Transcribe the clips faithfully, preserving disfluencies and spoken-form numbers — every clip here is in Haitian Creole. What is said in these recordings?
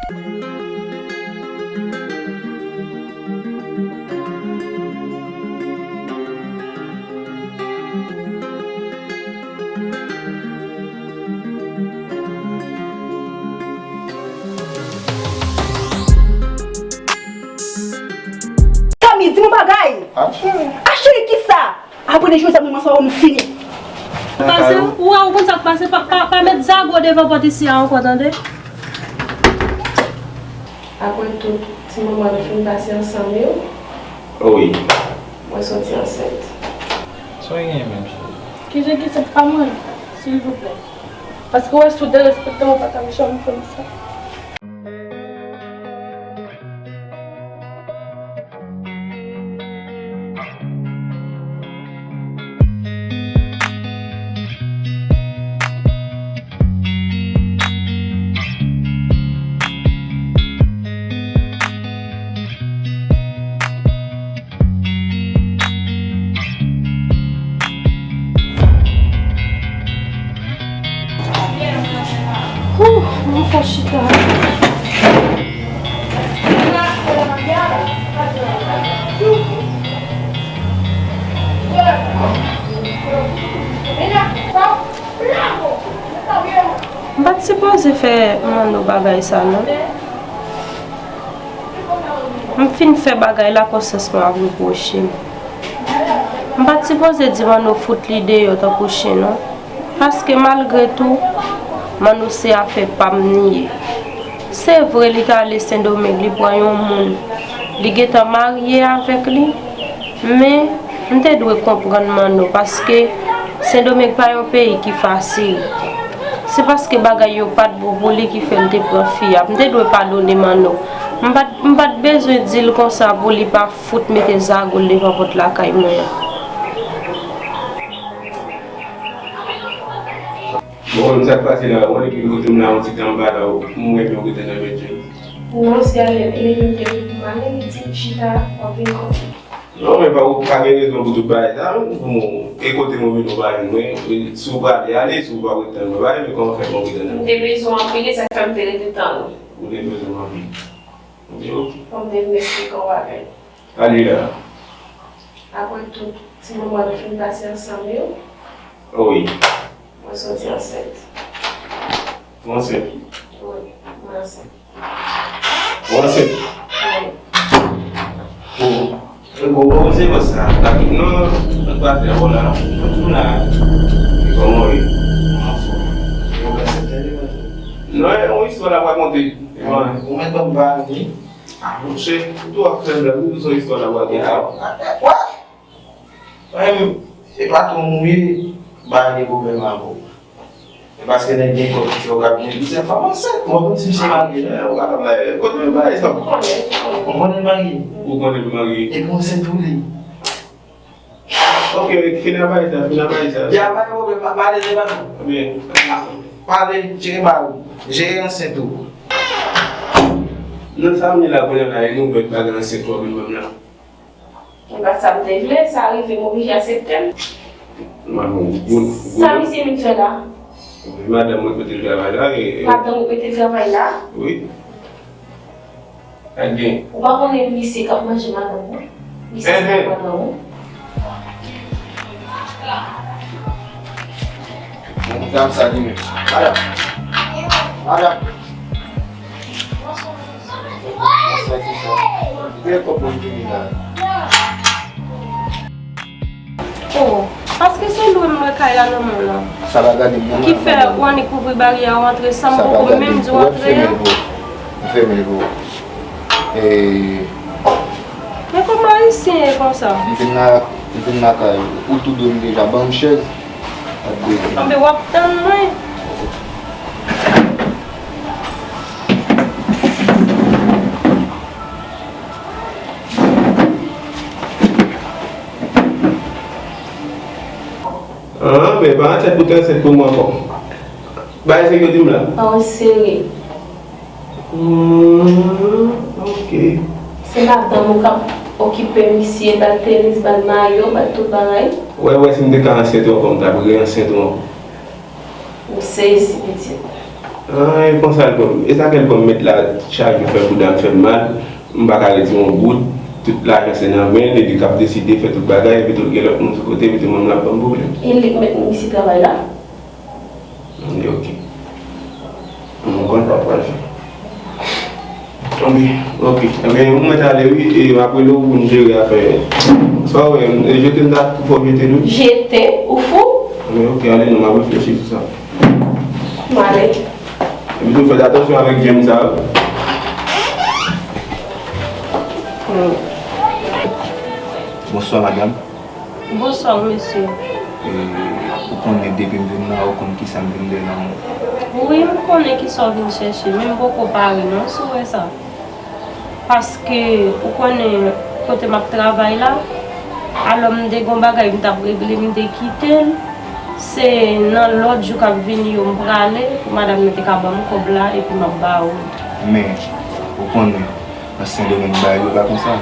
Kami, di m yon bagay! Ah, cheri, kisa? Apre de jodi a, mwen, mwen, sa, nou fini. Pase, ou wè, ou konn sa k pase, pa, pa, pa met zago devan pòt isi a ankò, tande? Apre tout ti moman nou fin pase ansanm yo, wi, mwen soti ansent. Sa w genyen menm, cheri? Kijan ki se pa mwen, silvouplè? Paske w wè si w derespekte m, ou pa t ap janm fè m sa. Hoo, mwen fè chita. M pa t sipoze fè Manno bagay sa non. M fin fè bagay la, konsyans mwen ap repwoche m. M pa t sipoze di Manno fout li deyò tankou chen non. Paske malgre tou, Manno se afè pa m li ye. Se vre li t ale Sendomeng, li pran yon moun. Li gentan marye avèk li. Men, m te dwe konprann Manno, paske Sendomeng pa yon peyi ki fasil. Se paske bagay yo pa t bon pou li ki fè l te pran fi a. M te dwe padone Manno. M pa t, m pa t bezwen di l konsa pou li pa fout mete zago l devan pòt lakay mwen an. Bon, sa k pase la, w wè depi m kote m la, yon ti tan m pa la, m renmen w rete nan men James. Non, se ale, li menm ki di pou m ale, li di m chita, w ap vin kote m. Non, men pa, ou pa gen rezon pou tout bagay sa, non, pou mwen. E kote mwen vin, ou pa jwenn mwen. E si w prale, ale, si w pa ret tann mwen, pa jwenn mwen, kòman fè mwen rete nan men? M te bezwen w anpil, e sa k fè m te rete tann ou. Ou te bezwen m anpil. Ebyen, oke. Fò m te vin eksplike w bagay. Ale la. Apre tout ti moman nou fin pase ansanm yo, wi, mwen soti ansent. Ou ansent? Wi, mwen ansent. Ou ansent? Wi. Bon. E bon, bon, se bon sa. Rapid, non, nou pa fè bon la. Kontinye la. E kòman w ye? Anfòm. Ou ansent, tande, mwen. Non, e yon istwa la pa konte. Ou mèt ban m pale. Ah, monchè, ou tou ap fè blag, ou bezwen istwa la wè gen la. What? Mwen menm, e patwon m ou ye, pa gen pwoblèm avè w. E paske nèg gen kòb ki fè w k ap gen plizyè fanm ansent. Mwen konn si misye marye, non, ou pa ka marye. Kote m marye sa? Ou konnen m marye? Ou konnen m marye? Epi w ansent tou li. Ok, fin a bagay sa, fin a bagay sa. Ya, pa gen pwoblèm, pa pale de bagay. Byen. Pale, jere bagay ou. Jere ansent ou. Nan sa m ye la kounye a la, e nouvèl bagay ansent ou ap vin ban m la. E pa sa m te vle, sa rive m oblije aksepte l. Madanm ou, ou, ou, sa misye vin fè la? Madanm mwen kote l travay la, e, e. Madanm ou kote l travay la? Wi. Sa k gen? Ou pa konnen misye k ap manje madanm ou? Misye se madanm ou? Bon, dam sa li menm. Madanm. Madanm. Sa ki sa? Gen kòb mwen vini la. Oh, paske se lwen m wè kay la nan men w lan. Sa pa gade m nan. Ki fè w annik ouvri baryè a, w antre san m poko menm di w antre a? M fèmen l pou ou. M fèmen l pou ou. E. Men kòman ayisyen ye konsa? M vin la, m vin lakay ou, ou tou dwe m deja, ban m chèz. Anben, w ap tann mwen. Ah, men pa ansent pou te ansent pou mwen ankò. Bagay sa yo di m la. Pawòl sere. Hmm, ok. Se madanm ou k ap okipe misye, ba l tenis, ba l mayo, ba l tout bagay. Wè, wè, si m te ka ansent ou ankò, m t ap re-ansent ou ankò. M sezi, pitit. An, e konsa l pran m. E sa ke l pran m met la, chak jou fè bouda m fè m mal. M pa ka retire yon goud. Tout lajan se nan men l, e li k ap deside fè tout bagay, epi tou l gen lòt moun sou kote, epi tou moun nan ap ban m pwoblèm. E li k met m isit travay la? Anben, ok. Mwen konn sa w pral fè. Anben, ok. Anben, ou mèt ale wi, e m ap rele w pou n jere afè. Sa w wè, e jete m dat pou fò w jete l wi. Jete? Ou fou? Anben, ok, ale non, m ap reflechi sou sa. M ale. Epi tou fè atansyon avèk James sa wi. Bonswa, madanm. Bonswa, mesye. E, ou konnen depi m vin la, ou konn kisa m vin dèyè nan ou. Wi, m konnen kisa w vin chèche, men m poko pare non, si w wè sa. Paske ou konnen kote m ap travay la, alò m te gon bagay m t ap regle, m te kite l. Se nan lòt jou k ap vini yo m prale, pou madanm nan te ka ban m kòb la, epi m ap ba ou. Men, ou konnen, nan Sendomeng bagay yo pa konsa.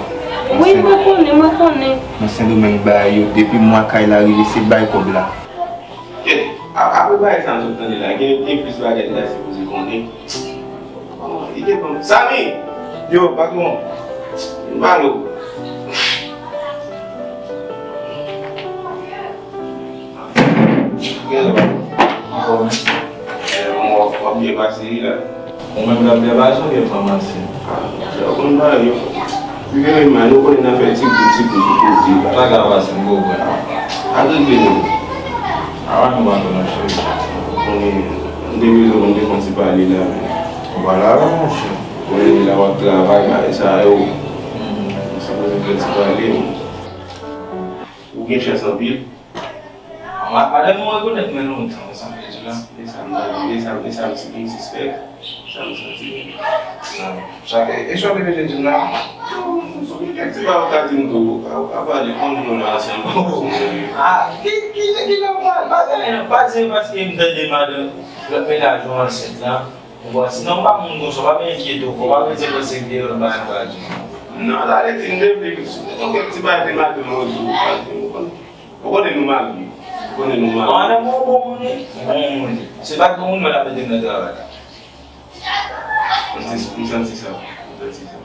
Nan Wi, Sen- mwen konnen, mwen konnen. Nan Sendomeng bagay yo, depi mwa kay la rive, se bay kòb la. Kèt, a- apre bagay sa m sot tande la, gen, gen plis bagay la sipoze konnen. Bon, li te bon. Samy! Yo, patwon. M pale w. Gen lè w ap, w ap byen pase wi la. Ou menm k ap byen pase oubyen fè m pase? Ah, ou konn bagay yo. Wi, men nou konnen n ap fè ti kou, ti kou, ti kou, ti kou. Pa grav, pase m konprann. Ak regle nou. A, nou pa konn, monchè. Konnen, m te bezwen pou n te fè yon ti pale la, men. Ou pale avè m, monchè. Konnen la w ap travay, bagay sa yo. Mhm. Nou sipoze fè ti pale, men. Ou gen chans anpil. Ma- madanm ou rekonèt mwen lontan, ou sa m vle di la. E sa m, e sa m, e sa m ti pi sispèk. Sa m santi. Sa, e, e sa w te vle di m la? Non, sou kèk ti bagay ou ka di m tou, ou ka, ou ka pale, konn nou la ansanm. Ah, ki, ki, ki nòmal? Pa gen anyen, pa di se paske m tande madanm lòt mennaj ou ansent la. Ou konprann? Sinon, m pa moun konsa, w pa enkyete w, w pa vin di konsa se de lòt bagay m pral di w. Non, sa vle di m te vle, si w te gon kèk ti bagay de madanm ou di w, ou konnen nou marye. Ou konnen nou marye. Madanm ou bon moun wi. Bon moun wi. Se pa t bon moun, mwen t ap mete m nan travay la. M santi, m santi sa. M santi sa.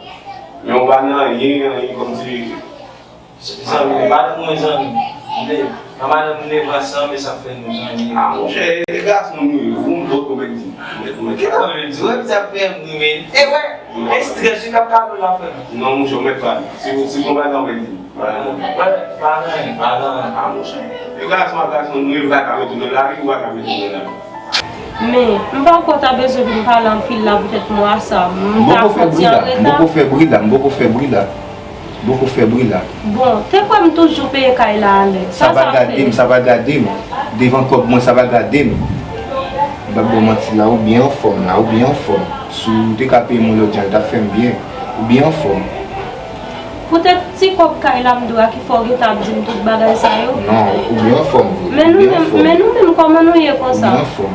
Men w pa nan anyen, anyen kòmsi. Zanmi, madanm mwen zanmi. M vle, nan madanm m leve ansanm, e sa k fè nou zanmi. Ah, monchè, e gason nou ye, ou m bò komèdi. Ki komèdi? Wè, sa fè m ri, men. E wè, e strès, wi, k ap kale w la, frè m. Non, monchè, ou mèt pale. Si, si gon bagay, ou mèt di. Wè, pa nan, pa nan. Ah, monchè, e gason ak gason nou ye, m pa ka mete w nan lari, ou pa ka mete m nan lari. Men, m pa kwè w ta bezwen vin pale anpil la poutèt mwa sa. M ta poko fè bri la, m poko fè bri la, m poko fè bri la. M poko fè bri la. Bon, te kwè m toujou peye kay la alè. Sa, sa pa gade m, sa pa gade m. Devan kòb mwen, sa pa gade m. M p ap ba w manti la, ou byen anfòm la, ou byen anfòm. Si w te ka peye m yon lòt jan, l t ap fè m byen. Ou byen anfòm. Poutèt ti kòb kay la m dwe a ki fè w gentan ap di m tout bagay sa yo? Non, ou byen anfòm vre. Men nou menm, men nou menm, kòman nou ye konsa? Ou byen anfòm.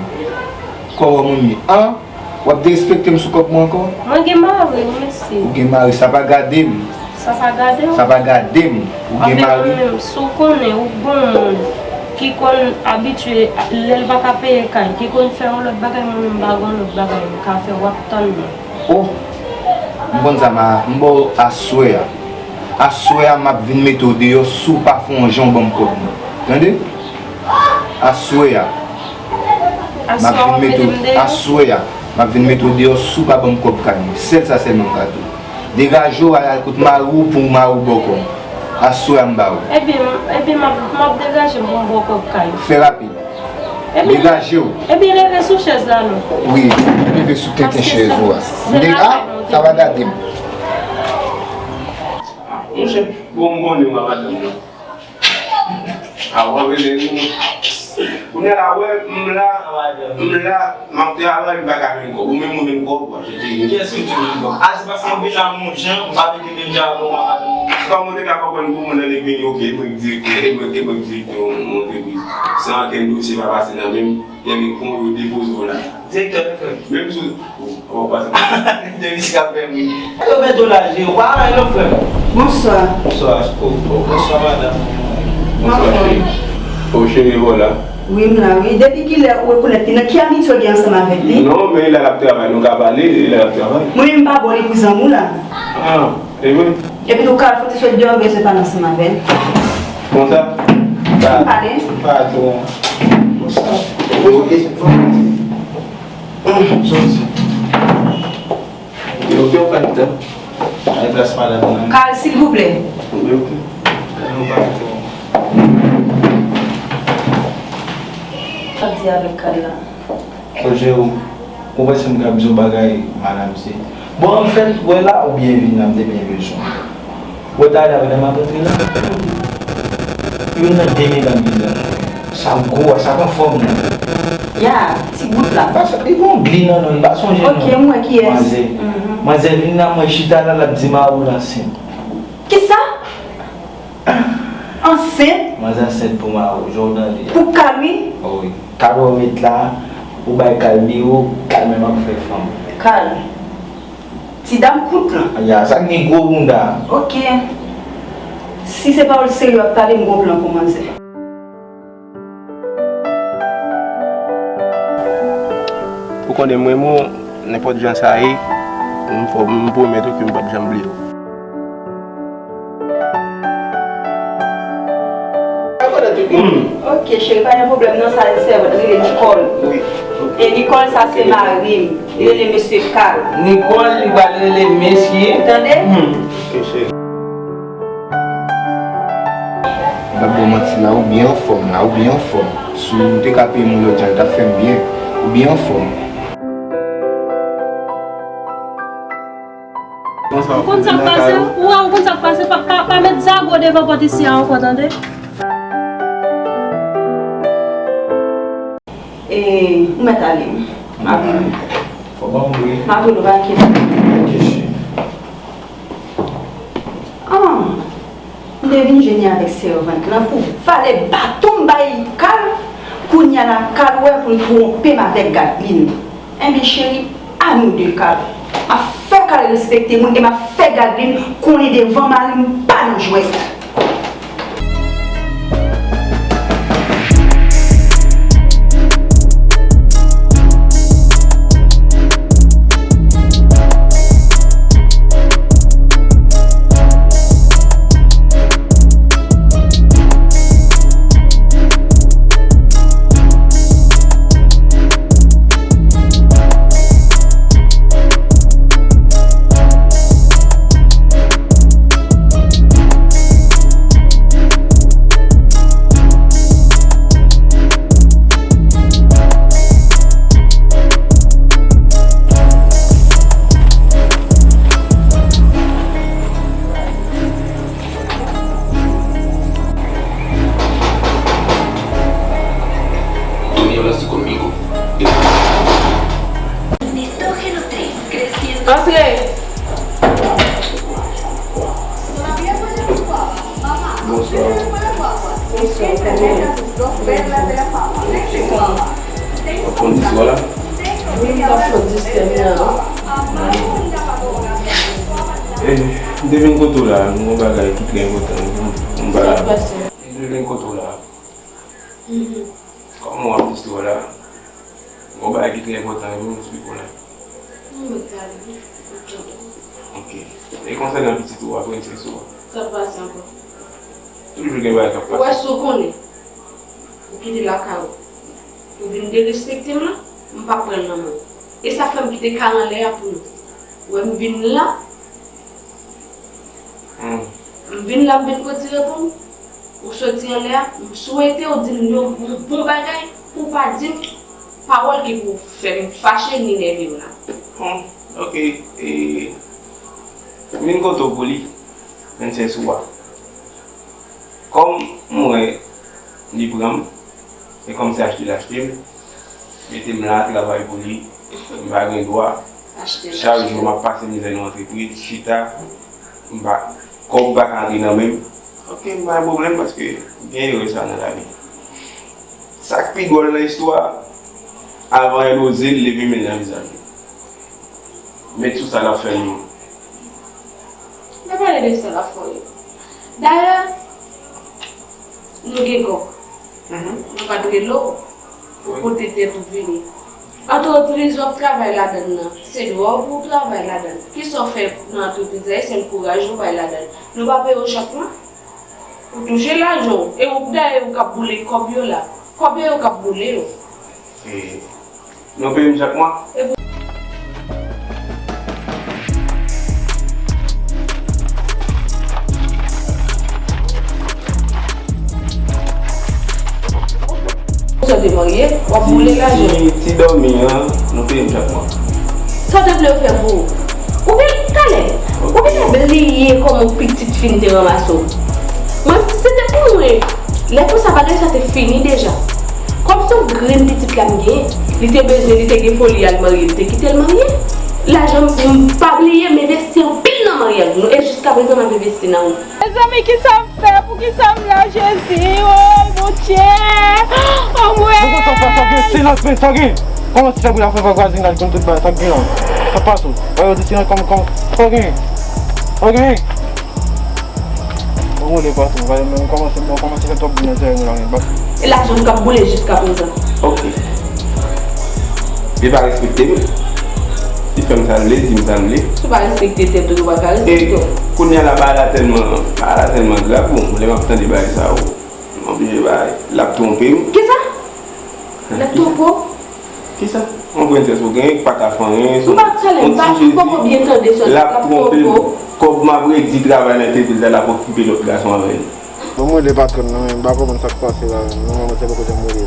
Kòman moun ye? An? W ap derespekte m sou kòb mwen ankò? Mwen gen mari, wi, mesye. Ou gen mari, sa pa gade m. Sa pa gade w? Sa pa gade m. Ou gen mari. Anben, ou menm, si w konnen, ou gon moun ki konn abitye, lè l pa ka peye kay, ki konn fè yon lòt bagay, mwen menm, m pa gon lòt bagay m ka fè, w ap tann mwen. Oh! M konn sa m a, m ba w aswè a. Aswè a, m ap vin mete w deyò si w pa fè yon jan w ban m kòb mwen. Tande? Aswè a. M ap vin mete w, aswè a, m ap vin mete w deyò si w pa ban m kòb kay mwen. Sèl sa sèlman m ka di w. Degaje w, al, al kot mari w pou mari w ba w kòb. Aswè a m ba w. Ebyen, ebyen, m ap, m ap degaje m pou m ba w kòb kay ou. Fè rapid. Ebyen, degaje w. Ebyen, leve sou chèz la non. Wi, leve sou tenten chèz ou a. Paske se, se lakay mwen te vini. Sa va gade m. Monchè, bon, m konnen w a madanm nan. A, w ap rele li. Kounye a la, wè, m la, m la, m ap travay, m pa ka jwenn kòb. Ou menm, ou jwenn kòb, w ap chèche jwenn. Kiyès ki di w jwenn kòb? A, se paske m vin la, m yon jan, m pa mete menm jan avè w, madanm. Kòman w te ka konprann pou moun nan li vini, ok, mwen di, e mwen, e mwen di, yon antrepriz. San ankenn dosye pa pase nan men m, gen men kon yo depoze w la. Direktè, frè m. Menm sou, w ap pase. Direktè, misye k ap fè m ri. Yo mete w la, Jero. Pa anyen non, frè m. Bonswa. Bonswa. O, o, bonswa, madanm. Bonswa, cheri. O, cheri, vwala. Wi, m la, wi. Depi kilè ou rekonèt li? Nan ki amitye w gen ansanm avèk li? Non, men lè l ap travay, nou ka pale, lè l ap travay. Mwen menm m pa ba w li pou zanmi w la. Ah, e vre? Epi tou, Carl, fout sot deyò, m bezwen pale ansanm avè l. Konsa? M pale. Pa twò. Konsa. Poze w kesyon. Soti. Ok, ok, ou pa gen tan. Ay plas madanm nan. Carl, silvouplè. Ok, ok. Ou pa gen tan. Sa di avèk Carl la? Sonje ou, ou panse m ka di yon bagay, madanm, se. Bon, anfèt, wè la, ou byen vin la, m te byen bezwen w. Wè, talè a, pandan m ap antre la, youn nan de medam ki la. Sa gwo a, sa k anfòm nan. Ya, ti bout la. Pa sa, li gon gli nan non, m pa sonje non. Ok, m wè kiyès. Manzè. Mhm. Manzè vin la, mwen chita la, l ap di m a ou l ansent. Kisa? Ansent? Manzè ansent pou m a ou, jan w tande a. Pou Carl, wi? O wi. Carl ou met la, ou bay Carl biwo, Carl menm ap fè fanm. Carl. Ti dam kout lan. Ya, sa k gen gwo bounda. Ok. Si se pawòl serye w ap pale, m gon plan pou manzè. Ou konnen mwen, mwen, nenpòt jan sa ye, m fò, m pwomèt ou ke m p ap janm bliye w. Ok, cheri, pa gen pwoblèm, non, sa se sèvant, rele Nicole. Wi. E Nicole, sa se mari m. Li rele mesye Carl. Nicole, li pral rele mesye. Tande? Hmm. Ok, cheri. M p ap ba w manti la, ou byen anfòm la, ou byen anfòm. Si w te ka peye m yon lòt jan, li t ap fè m byen. Ou byen anfòm. Ou konn sa k pase? Ou wè, ou konn sa k pase? Pa, pa, pa met zago devan pòt isi a ankò, tande? E, ou mèt ale. M ap vini. Fò ban m wi. M ap vini, pa enkyete. Ok, cheri. Ah, m te vin jwenn li avèk sèvant lan pou vale baton m bay Carl. Kounye a la, Carl wè pou l twonpe m avèk Gadeline. Enben, cheri, a nou de, Carl. M ap fè Carl respekte moun e m ap fè Gadeline konnen devan mari m pa nan jwèt. Tony Alas di konmigo. Antre. Bonswa. Bonswa, kòman w ye? Ok. W ap pran ti swa la? Wi, m t ap pran ti swa la. Eh, m te vin kote w la, m gon bagay ki trè enpòtan pou m pale avè w. Sa k pase? M te vin kote w la. Mhm. Kòman w ap di w la? Gon bagay ki trè enpòtan wi, m esplike w la. Mwen mèt ale wi. Ok. E konsènan pitit ou a, prensès ou a? Sa k pase ankò? Toujou gen bagay k ap pase. Ou wè, si w konnen ou kite lakay ou, ou vin derespekte m lan, m p ap pran l nan men w. E sa fè m kite kay anlè a pou nou. Ou wè, m vin la. Hmm. M vin la, m vin retire pou m. Ou soti anlè a, m swete w di m yon, yon bon bagay, pou w pa di m pawòl ki pou fè m fache ni nève m la. Bon, ok, e, m vin kote w pou li, prensès ou a. Kòm m wè li pran m, e kòm se achte l achte m, mete m la travay pou li, m pa gen dwa. Achte l, chak jou m ap pase mizè nan antrepriz, chita, m pa, kòb pa ka antre nan men m. Ok, m pa gen pwoblèm paske gen erè sa nan lavi. Sa k pi dwòl nan istwa a, avan Elwoze leve men l nan vizaj mwen. Met sou sa l ap fè l menm. Pa pale de sa l ap fè w yo. Dayè, nou gen kòb. Mwen pa t rele w pou pote tèt ou vini. Antrepriz w ap travay ladan l nan, se dwa w pou w travay ladan l. Kisa w fè nan antrepriz la? E sèl kouraj ou bay ladan l. Nou pa peye w chak mwa? Ou touche lajan w. E ou dayè ou k ap boule kòb yo la. Kòb yo, yo k ap boule yo. E, nou peye m chak mwa? E pou Sa w te marye, w ap boule lajan. Ti, ti dòmi an, nou peye m chak mwa. Sa w te vle yo fè pou ou? Ou gen talè. Ou genlè bliye kòman pitit fi m te ranmase w. Mwen, si se te pou mwen, lè konsa bagay sa te fini deja. Kòm se yon grenn pitit la m gen, li te bezwen, li te gen foli al marye, m te kite l marye. Lajan m, m pa bliye, m envesti anpil nan maryaj nou, e jiskaprezan m ap envesti nan ou. Mezanmi, kisa m fè? Poukisa m la, Jezi? Woy, Bondye! Anmwey! Mwen kontan fè sa gen silans, men sa gen. Kòman se fè pou la fè vwazin la konn tout bagay, sa gen la? Sa pase w? Wè, yo di silans kòman, kòman, sa gen? Sa gen? Bon, mwen le patron, wè, men kòmanse, bon, kòmanse fè twòp bri nan zòrèy mwen la, men, bak. E lajan m k ap boule jiskaprezan. Ok. Li pa respekte m. Li fè m sa l vle, di m sa l vle. Si w pa respekte tèt ou, yo pa ka respekte w. E kounye a la, bagay la tèlman, bagay la tèlman grav, bon, lè m ap tande bagay sa yo, m oblije bay. L ap twonpe m. Kisa? L ap twonpe w? Kisa? Yon prensès ou gen, k pa ka fè anyen, m pa t salè, m pa, m poko byen tande sa, l ap twonpe w. Kòb m ap redi travay nan antrepriz la, l ap okipe lòt gason avè l. Bon, mwen rele patwòn nan, men m pa konprann sa k pase la, men mwen, mwen se poko janm rele.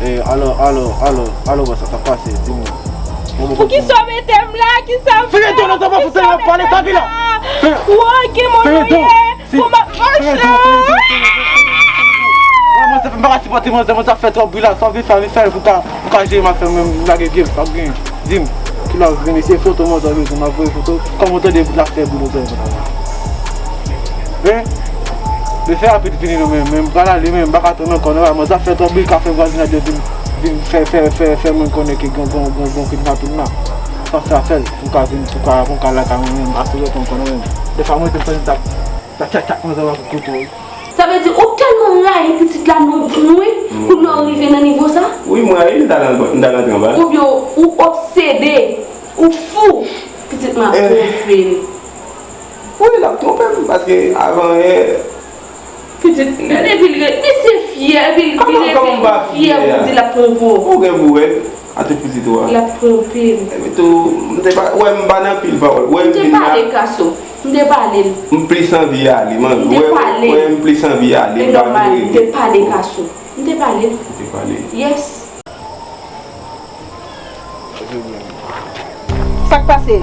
E, alo, alo, alo, alo, bòs, sa k pase? Di mwen. Poukisa w mete m la? Kisa m fè? Fini tou, non, sa pa fouti, n ap pale, sa ki la? Woy, ki moun ou ye? Pou m ap mache. Mwen, se m pa ka sipòte manzè, manzè ap fè twòp bri la, sa w vin fè, vin fè l pou ka, pou ka jere m ap fè, mwen, m lage pye m, sa w gen. Di m, kilè w vini, se foto manzè w bezwen, m ap voye foto, kòman w tande bri la fè bri nan zòrèy mwen la. Men, men fè rapid vini non, men, men m pral ale, men m pa ka tann ankò non, manzè ap fè twòp bri, l ka fè vwazinaj yo vin, vin fè, fè, fè, fè moun konnen ke gen, gen, gen, gen kidnapin la. Sa fè afè l, pou m ka vin, pou m ka, pou m ka lakay mwen menm, asire kò m konnen menm. Defwa mwen te santi tap, tap, tap, tap, manzè ap koute w. Sa vle di ou tèlman rayi pitit la, non, non, wi, kounye a w rive nan nivo sa? Wi, mwen rayi l, m t al, m t al antre anba. Oubyen ou obsede, ou fou, pitit m ap twonpe m. Wi, l ap twonpe m, paske avan yè, pitit, gade, epi l re-, misye fyè, epi l, epi l rete fyè pou di l ap twonpe w. Ou gen pou wè l, a tout pitit ou a. L ap twonpe m. Epi tou, m te pa, wè, m pa nan pil pawòl. Wè, m te pale Kaso. M te pale l. M plis anvi ale, man. M te pale l. Wè, m plis anvi ale, m pa vle rete. E nòmal, m te pale Kaso. M te pale l. M te pale l. Yes. Sa k pase?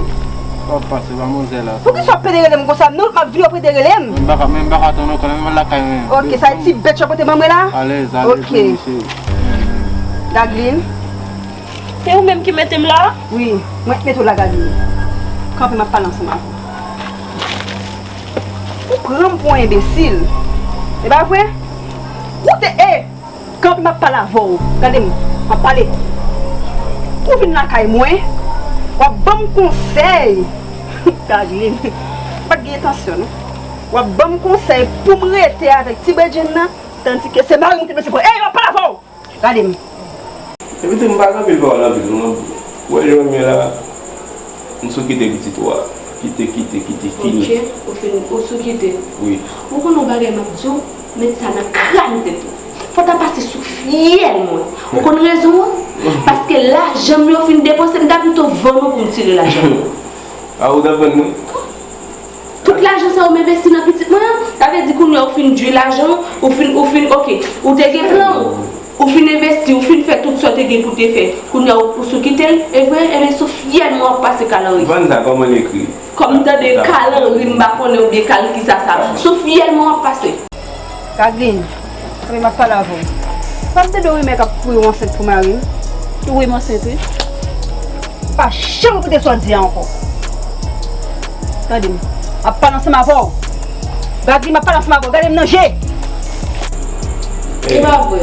Sa k pase, manzè la? Poukisa w ap pede rele m konsa? Non, m ap vini, w ap pede rele m. Men m pa ka, men m pa ka tann ankò, men m al lakay mwen. Ok, sa e ti bèt yo pote ban mwen la? Alèz, alèz, wi, mesye. Daglin. Se ou menm ki mete m la? Wi, mwen ki mete w la, Daglin. Kanpe, m ap pale ansanm avè w. Ou pran m pou yon enbesil. E pa vre? Ou te, e! Kanpe, m ap pale avè w. Gade m, m ap pale. Ou vin lakay mwen, w ap ban m konsèy. Daglin, m pa t gen entansyon, non. W ap ban m konsèy pou m rete avèk ti bredjenn nan, tandike se mari m ki bezwen pran. Ey, m ap pale avè w! Gade m. Epi tou, m pa gen anpil pawòl anpil, non. Ou wè jan m ye la, m sou kite pitit ou a. Kite, kite, kite, fini. Ok, ou fin, ou sou kite. Wi. Ou konn yon bagay m ap di w, met sa nan kràn tèt ou. Fò w ta pase sou fyèl mwen. Ou konn rezon an? Paske lajan m yo fin depanse, m ta pito vann ou pou m tire lajan m yo. A, ou t ap vann mwen? Tout lajan sa yo m envesti nan pitit mwen an, sa vle di kounye a ou fin dwe lajan w, ou fin, ou fin, ok, ou te gen plan w, ou fin envesti, ou fin fè tout sa w te gen pou te fè. Kounye a ou, ou sou kite l, e vre, enben sou fyèl mwen w ap pase, Kalanri. Vann sa, kòman l ekri? Kòm m tande Kalanri, m pa konnen oubyen Kal kisa sa. Sou fyèl mwen w ap pase. Daglin, tanpri m ap pale avè w. Pa m tande yon rimè k ap kouri w ansent pou mari m? Wi, m ansent, wi. Pa janm koute sa w di a ankò. Tande m, m ap pale ansanm avè w. Daglin, m ap pale ansanm avè w. Gade m nan je. E pa vre.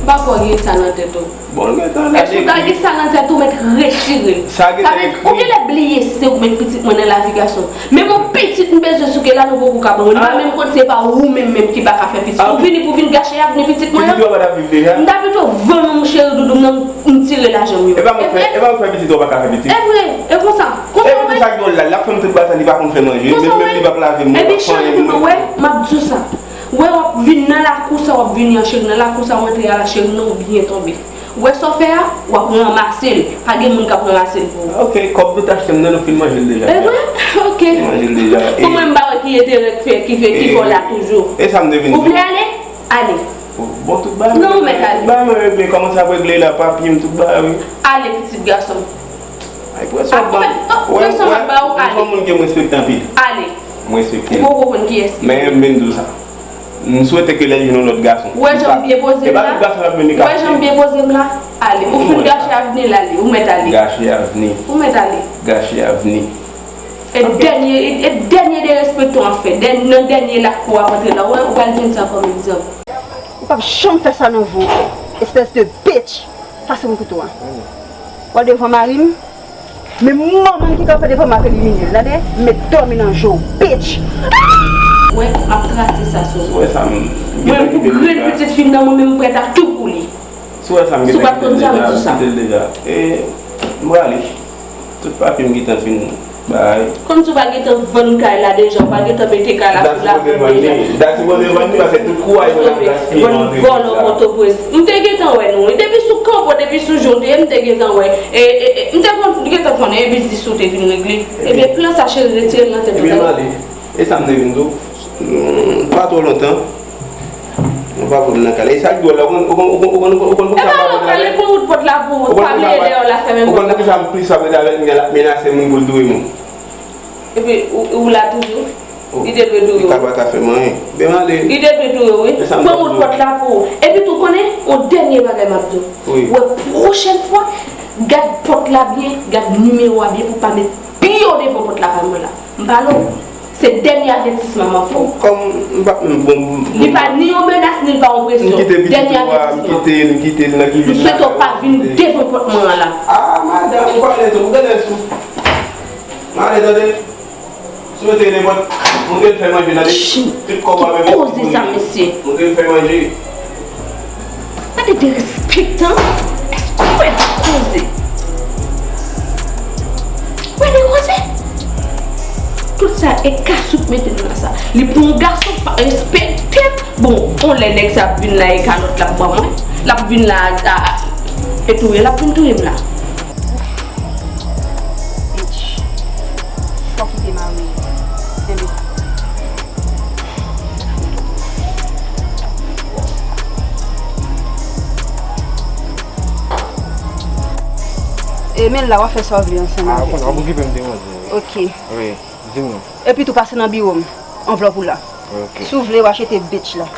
Pa kwè w gen sa nan tèt ou. Bon, l gentan la. Èske w ta gen sa nan tèt ou, mèt retire l? Sa gentan ekri. Ou genlè bliye se ou k met pitit mwen nan lavi gason. Menm yon pitit m bezwen souke la, nou poko ka ban mwen. Li pa menm konn se pa ou menm menm ki pa ka fè pitit. Ou vini pou vin gache avni pitit mwen an? Pitit ou a pa t ap viv deja? M ta pito vann ou, cheri doudou m nan, m tire lajan m yo. E pa mwen k fè, e pa mwen k fè pitit ou a pa ka fè pitit? E vre, e konsa. Konsa w wè? Epi sa k dwòl la, l ap fè m tout bagay sa, li pa konn fè manje, menm li p ap lave m, li p ap fè anyen pou mwen. Epi cheri doudou, wè, m ap di w sa. Wè w ap vin nan lakou sa w ap vini an, cheri, nan lakou sa w antre a la, cheri, non, w byen tonbe. Wè sa w fè a, w ap ranmase l. Pa gen moun k ap ranmase l pou ou. Ok, kòb nou t achte m nan, nou fin manje l deja. E vre? Ok. Manje l deja. Pou mwen, m pa wè ki enterè k fè, ki fè, ki fè w la toujou. E sa m te vin di w. Ou vle ale? Ale. Bon, tout bagay. Non, ou mèt ale. Tout bagay mwen regle, kòmanse ap regle la, papye m, tout bagay, wi. Ale, pitit gason. Ay, presyon ap ba m. Presyon ap ba ou, ale. Ou se yon moun ke m respekte anpil. Ale. M respekte l. Ou poko konn kiyès ki. Men m vin di w sa. M swete ke lè l jwenn yon lòt gason. Ou wè jan m byen poze m la? E pa tout gason l ap vin li ka. Ou wè jan m byen poze m la? Ale. Ou fin gache avni l, ale. Ou mèt ale. Gache avni. Ou mèt ale. Gache avni. E dènye, e, e dènye derespekte w ap fè. Dè-, nan dènye lakou w ap antre la. Ou wè, ou pral jwenn sa kòm egzanp. Ou p ap janm fè sa nan vi w, espès de bitch. Pase m kouto a. W al devan mari m, men manman m ki kanpe devan m ap elimine l, tande? M met dòmi nan je w, bitch! Wè, m ap trase sa sou ou. Wè sa, m, mwen, pou grenn pitit fi m nan, mwen menm, m prèt a tout pou li. Si w wè sa, m gentan kite l deja, m kite l deja. E, m prale. Tout papye m gentan fin bay. Kòmsi w pa gentan vann kay la deja, w pa gentan mete kay la sou lapenn deja. Dat sipoze vann li, dat sipoze vann li, paske tout kouraj mwen ap gaspiye nan antreprenn sa. Vòlò Pòtoprens. M te gentan wè nou, wi. Depi sou kanpo, depi sou je w te ye, m te gentan wè. E, e, e, m te konn, gentan konnen, e biznis ou te vin regle. Ebyen, plan sa, cheri, retire l nan tèt ou, tande. Ebyen, m ale. E sa m te vin di w, mm, pa twò lontan. Mwen pa vle nan kay la. E sa k dwòl la, ou konn, ou konn, ou konn, ou konn, ou konn, ou konn poukisa m pa vle avè l? Epa, ou pale, pran wout pòt la pou ou. Ou konn poukisa m plis ap rete avè l, kounye a l ap menase moun pou l touye moun. Epi, ou, ou la toujou? Li te dwe touye w. Li pa, pa ka fè m anyen. Ben, m ale. Li te dwe touye w, wi. Pran wout pòt la pou ou. Epi tou, konnen, yon dènye bagay m ap di w. Wi. Wè, pwochèn fwa, gad pòt la byen, gad nimewo a byen pou w pa met pye w devan pòt lakay mwen la. M pale w. Se dènye avètisman m ap fè w. Kòm m pa t menm bon. Li pa ni yon menas, ni l pa yon presyon. Dènye avètisman. M kite, m kite l nan kizin la. M swete w pa vin devan pòt mwen an la. Ah, madanm, ou pale tou, ou genlè sou. M ale, tande. Si w te nenpòt, montre l fè manje, tande. Tout kòb w ap envesti pou li. Ki koze sa, mesye? Montre l fè manje. Gade derespektan. Èske w wè koze? Wè de koze? Tout sa e kasou k mete nou nan sa. Li pou yon gason pa respekte. Bon, yon lè nèg sa ap vin la e kalòt l ap ban mwen. L ap vin la a, a, e touye, l ap vin touye m la. Bitch. Fò kite mari. Enben. E men la w ap fè sa w vle ansanm avèk li. Ah, w konn, w ap okipe m de manje. Ok. Wi, di m non. Epi tou pase nan biwo m. Anvlòp ou la. Ok. Si w vle, w achete bitch la.